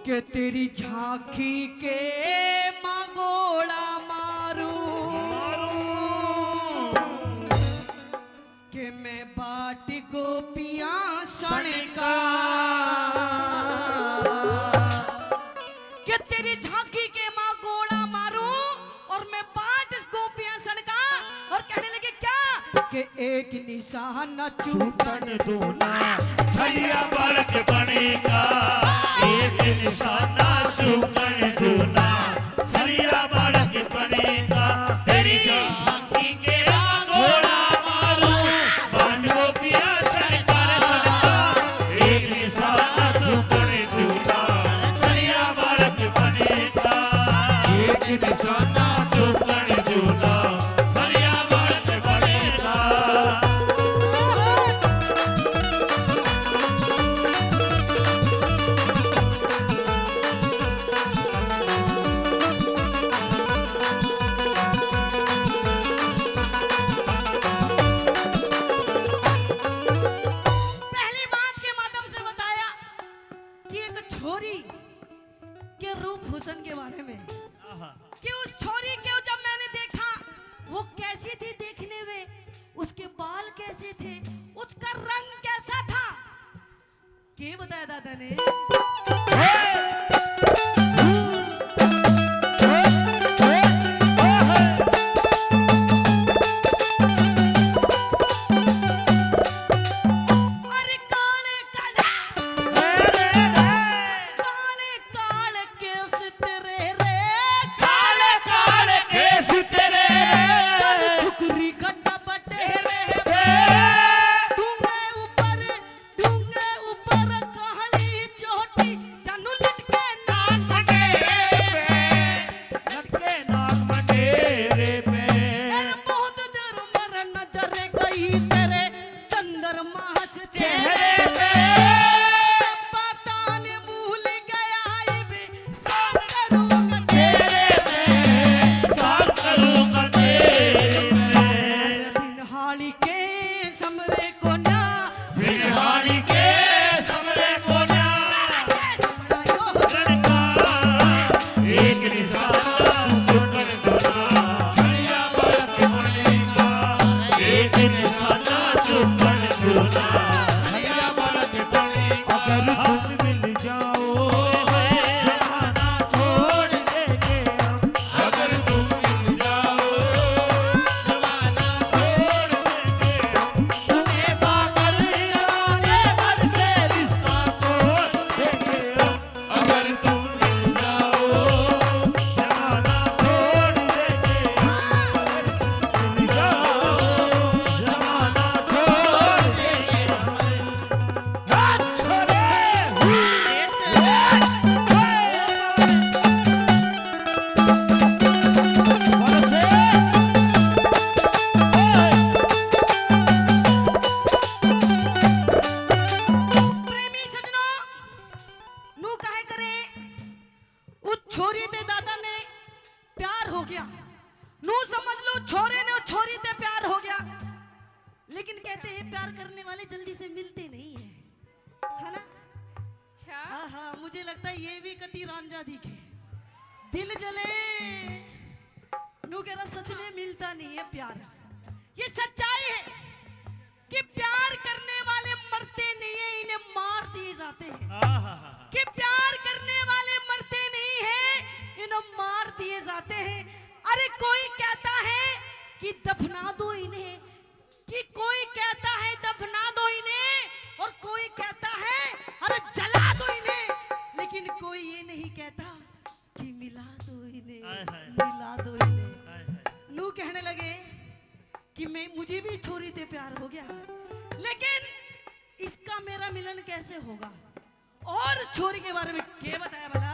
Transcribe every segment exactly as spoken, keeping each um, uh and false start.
के तेरी झांकी के मांगोड़ा मारूं, के मैं बाट गोपियां सणका, के तेरी झांकी के मांगोड़ा मारूं और मैं बाट गोपियां सणका। और कहने लगे क्या? के एक निशाना चूकण दूना, छलिया बालक बनेगा। एक निशाना चूकण दूना, छलिया बालक बनेगा। तेरी झांकी के मांगोड़ा मारूं, बाट गोपियां सणका, सणका। एक निशाना चूकण दूना, छलिया बालक बनेगा। एक निशाना चूकण दूना, छलिया बालक बनेगा। पहली बात के माध्यम से बताया कि एक छोरी के रूप हुसन के बारे में, आहा। कि उस छोरी के जब मैंने देखा, वो कैसी थी देखने में, उसके बाल कैसे थे, उसका रंग कैसा था, के बताया दादा ने? अरे काले काले, काले काले केस तेरे रे, काले काले केस तेरे रे, चल छुकरी गड्ढा बटेरे रे, डूंगे ऊपर, डूंगे ऊपर काली चोटी, जानू लटके नाक मंडेरे पे, लटके नाक मंडेरे पे। अरे बहुत देर मर नजर गई तेरे चंद्रमा से चेहरे पे। पता नहीं भूल गया इब साथ करूंगा तेरे पे, साथ करूंगा तेरे पे। बिनहाली के समरे को ना, बिनहाली के समरे को ना। एक निशाना चूकण दूना, छलिया बालक बनेगा। एक निशाना चूकण दूना, छलिया बालक बनेगा। अगर तुम मिल जाओ, जमाना छोड़ देंगे हम। अगर तुम मिल जाओ, जमाना छोड़ देंगे हम। तुम्हें पाकर जमाने भर से रिश्ता तोड़ देंगे हम। अगर तुम मिल जाओ, जमाना छोड़ देंगे हम। अगर तुम मिल जाओ, जमाना छोड़ देंगे हम। प्रेमी सजनों, नू कहे करे, उस छोरी ते दादा ने प्यार हो गया। नू समझ लो, छोरे ने उस छोरी ते प्यार हो गया। लेकिन कहते हैं, प्यार करने वाले जल्दी से मिलते नहीं है, है ना? अच्छा। हाँ, हाँ, मुझे लगता है ये भी कती रांझा दिखे। दिल जले, नू कह रहा, सच में मिलता नहीं है प्यार। ये सच्चाई है कि प्यार करने वाले मरते नहीं है, इन्हें मार दिए जाते हैं। आहा। कि प्यार करने वाले मरते नहीं है, इन्हें मार दिए जाते हैं। अरे कोई कहता है कि दफना दो इन्हें, कि कोई कहता है दफना दो इन्हें, और कोई कहता है अरे जला दो इन्हें, लेकिन कोई ये नहीं कहता कि मिला दो इन्हें, हाय, हाय। मिला दो इन्हें। हाय, हाय। नू कहने लगे कि मैं, मुझे भी छोरी ते प्यार हो गया, लेकिन इसका मेरा मिलन कैसे होगा? और छोरी के बारे में के बताया भला?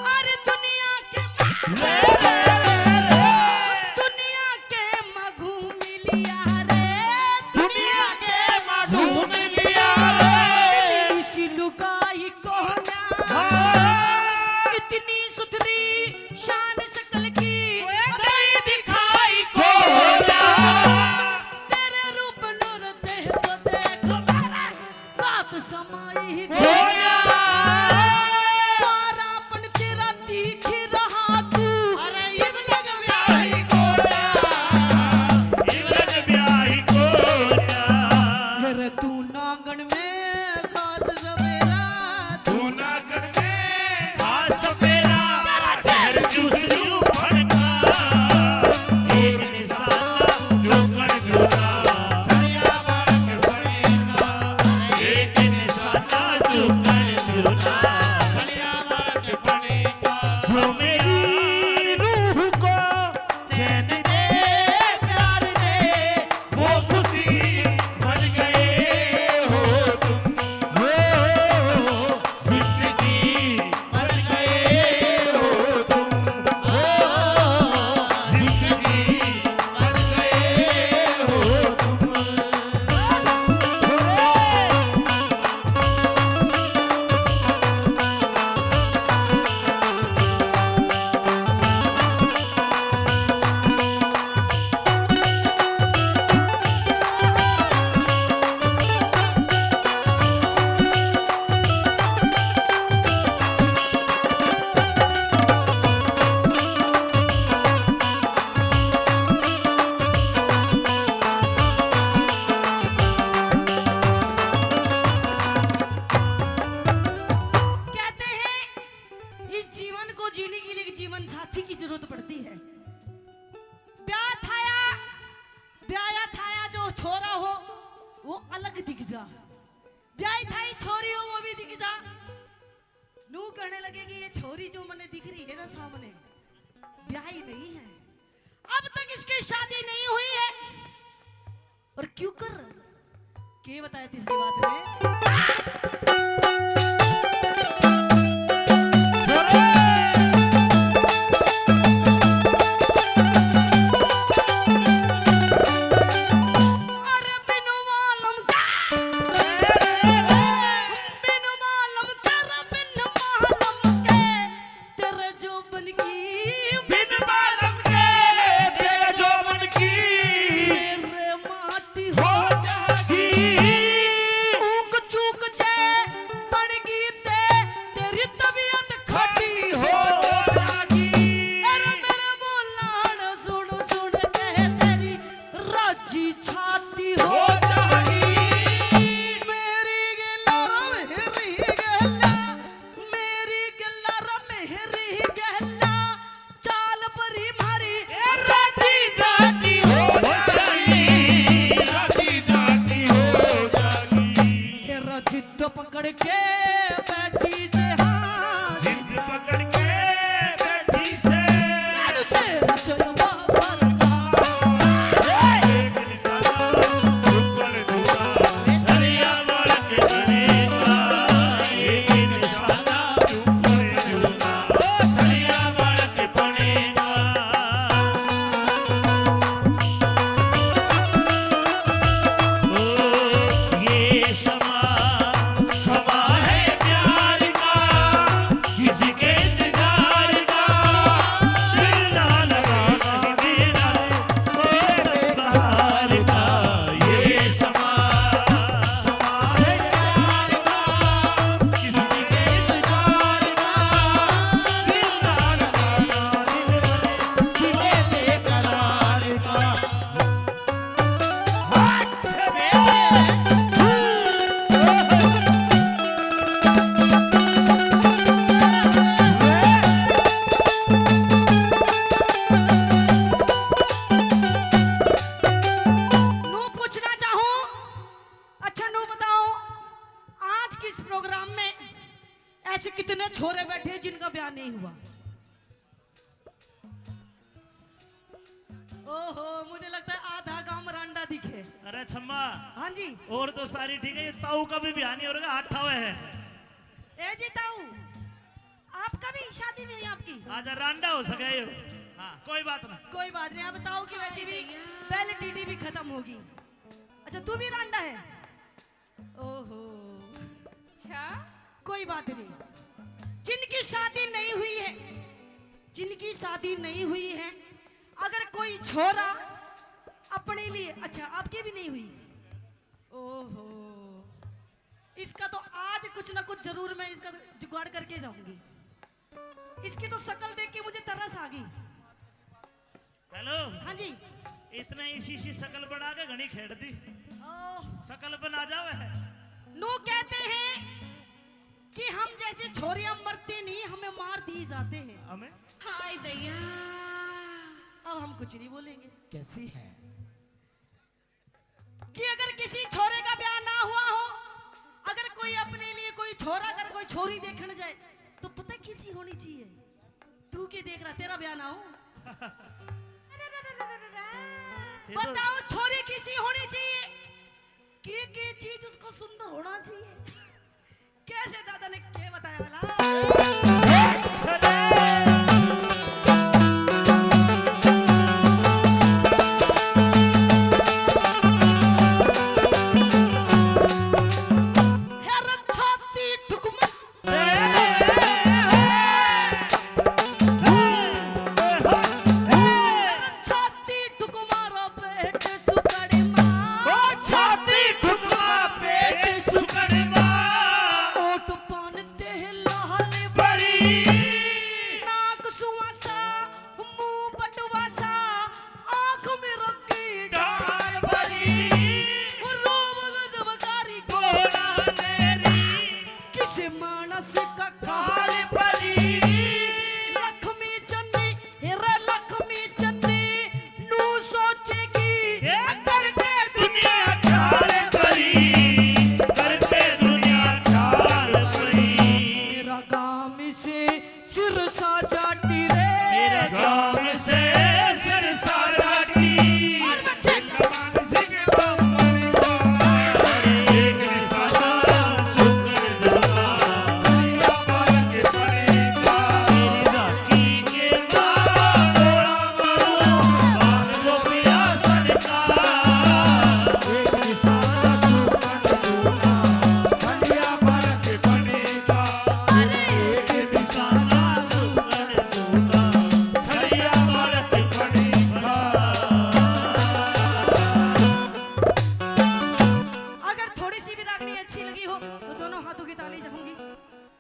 अरे दुनिया के, दुनिया के माघू मिलिया रे, दुनिया के माघू मिलिया रे। इसी लुगाई को ना, हाँ। इतनी सुत दिख रहा तू। अरे इब लग ब्याही कोन्या, इब लग ब्याही कोन्या। अरे तू नांगण में घास सपेरा, तू नांगण में घास सपेरा। तेरा जहर चूस लूं फड़का, एक निशाना जो कर दूंगा। एक निशाना जो कर दूंगा। जो मेरी रूह को चैन दे प्यार दे, वो खुशी बन गए हो तुम। हो जिंदगी बन गए हो तुम। हो जिंदगी बन गए हो तुम। कहते हैं, इस जीवन को जीने के लिए एक जीवन साथी की जरूरत पड़ती है। ब्याह थाया, ब्याया थाया जो छोरा हो, वो अलग दिख जा। ब्याही थाई छोरी हो, वो भी दिख जा। नू कहने लगे कि ये छोरी जो मने दिख रही है ना सामने, ब्याही नहीं है, अब तक इसकी शादी नहीं हुई है। और क्यों कर, के बताया तीसरी बात में? अरे बिनु मालूम के, बिनु मालूम के, रे बिनु मालूम के, तेरे जोबन की बिन मालूम के, तेरे जोबन की तेरे माटी हो जागी। चूक चूक जे बन गई ते, तेरी तबीयत खटी हो जागी। अरे मेरे बोलाण सुन सुन के, तेरी राजी छाती हो जागी। मेरी गेला रो मेरी गेला, मेरी गेला रो मेरी गेला, चाल परी म्हारी ए राजी जाती हो जागी, राजी जाती हो जागी। तेरा जिद पकड़ के बैठी से, हाँ। जिद पकड़ के बैठी से। चढ़ से रसोई बाबर का। नू पूछना चाहूं, अच्छा नू बताओ, आज के इस प्रोग्राम में ऐसे कितने छोरे बैठे जिनका ब्याह नहीं हुआ? ओहो, मुझे लगता है आधा गांव रांडा दिखे। अरे छम्मा। हाँ जी। और तो सारी ठीक है, ये ताऊ का भी ब्याह नहीं हो रहा, हाथ ठावे है। ए जी ताऊ, आपका भी शादी नहीं हुई आपकी? आजा रांडा हो सके यो। हाँ, कोई बात ना। कोई बात नहीं, अब ताऊ की वैसे भी पहले टीटी भी खत्म होगी। अच्छा, तू भी रांडा है? ओहो। अच्छा, कोई बात नहीं। जिनकी शादी नहीं हुई है, जिनकी शादी नहीं हुई है, अगर कोई छोरा अपने लिए, अच्छा, आपकी भी नहीं हुई? ओहो, इसका तो आज कुछ ना कुछ जरूर मैं इसका जुगाड़ करके जाऊंगी। इसकी तो शकल देख के मुझे तरस आ गई। हेलो, हाँ जी। इसने इसी सी शकल बना के घणी खेड़ दी। ओह, शकल बना जावे। नू कहते हैं कि हम जैसे छोरियां मरती नहीं, हमें मार दिए जाते हैं। हमें हाय दैया। अब हम कुछ नहीं बोलेंगे। कैसी है? कि अगर किसी छोरे का ब्याह ना हुआ हो, अगर कोई अपने लिए कोई छोरा, अगर कोई छोरी देखने जाए, तो पता है किसी होनी चाहिए? तू के देख रहा, तेरा ब्याह ना हो। ये तो बताओ, छोरी किसी होनी चाहिए? के के चीज उसको सुंदर होना चाहिए। कैसे दादा ने के बताया वाला?